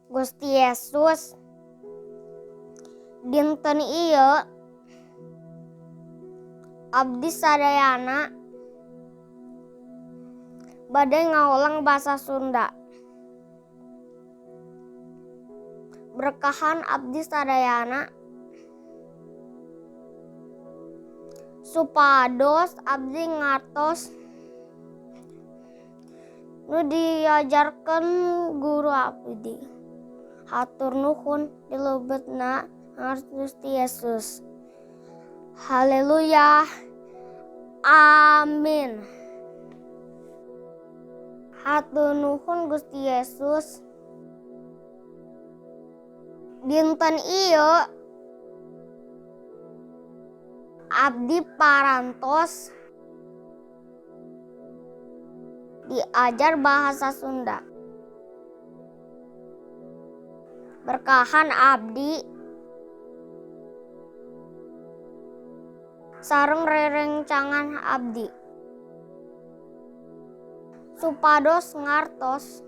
Gusti Yesus. Dinten ieu abdi sadayana bade ngawulang basa Sunda. Berkahan abdi sadayana supados abdi ngartos nu diajarkeun guru abdi. Hatur nuhun dilebetna ngaran Gusti Yesus. Haleluya. Amin. Hatur nuhun Gusti Yesus. Dinten ieu abdi parantos diajar bahasa Sunda. Berkahan abdi sareng rerencangan abdi supados ngartos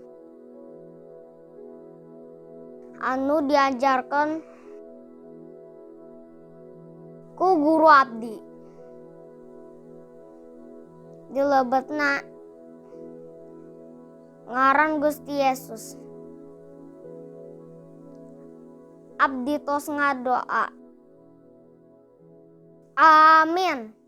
anu diajarkeun ku guru abdi. Dilebetna ngaran Gusti Yesus. Abdi tos ngadoa. Amin.